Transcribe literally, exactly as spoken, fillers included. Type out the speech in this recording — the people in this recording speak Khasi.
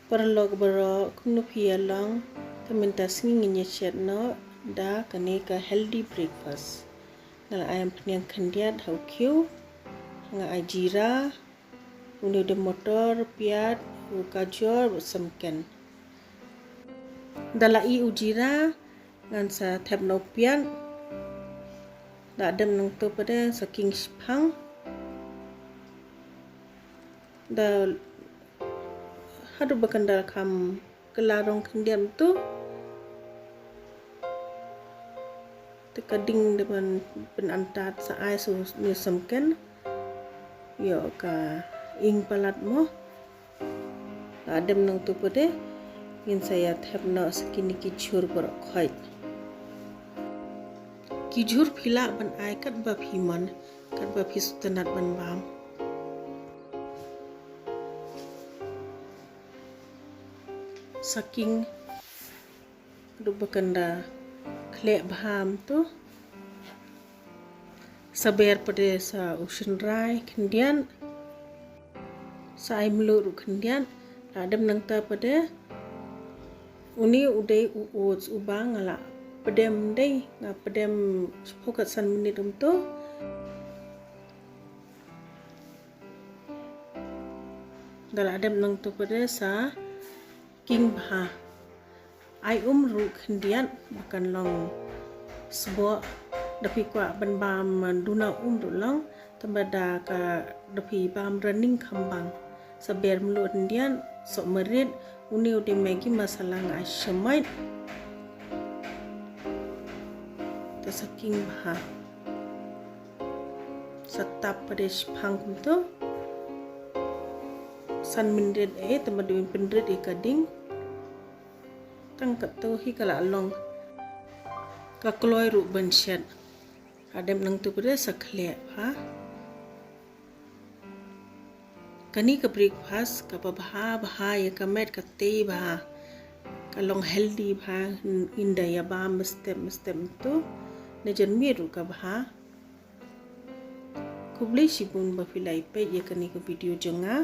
Paralok baroh, kumno phi ïa long? Te mynta sngi ngin ïa shet noh da kane ka healthy breakfast. Nga la ai umphniang khyndiat ha u khiew. Nga ai jira, une u de motor, piat, u kajor, u semken. Da la i u jira, ngan sa thep noh u piat. Da dep nangto pat de sa king shiphang. Da haduh ba kan da kham kylla rong khyndiat mynta. Te ka ding da ban pynantat sa ai sa une u semken. Ïoh ka ing palat mo. Da dep nangto pat de ngin sa ïa thep noh sa kine ki jhur baroh khoit. Ki jhur phi lah ban ai katba phi mon, katba phi sngewtynnat ban bam. Sa king haduh ba kan da khleh bha mynta. Sa ber pat de sa u shynrai khyndiat. Sa ai mluh ruh khyndiat. Da dep nangta pat de, une u dei u oats uba nga la pdem, dei nga pdem shiphew ka san minit kumto. Da la dep nangto pat de sa king bha. Ai um ruh khyndiat ba kan long sboh. Da phi kwah ban bam duna um ruh long, tangba da ka da phi bam running kham bang. Sa ber mluh khyndiat, soh marit, une u dei Maggi masala nga ai shamait. Te sa king bha. Sa tap pat de shiphang kumto. San minit eh, te ma dei pynrit ïa ka ding. Tang katto hi ka la long. Ka kloi ruh ban shet. Da dep nangto pat de sa khleh bha. Kane ka breakfast kaba bha bha ïa ka met, ka tei bha. Ka long healthy bha, ynda ïa bam mynstep mynstep mynta. Na jan miet ruh ka bha. Khublei shibun ba phi la ïa peit ïa kane ka video jong nga.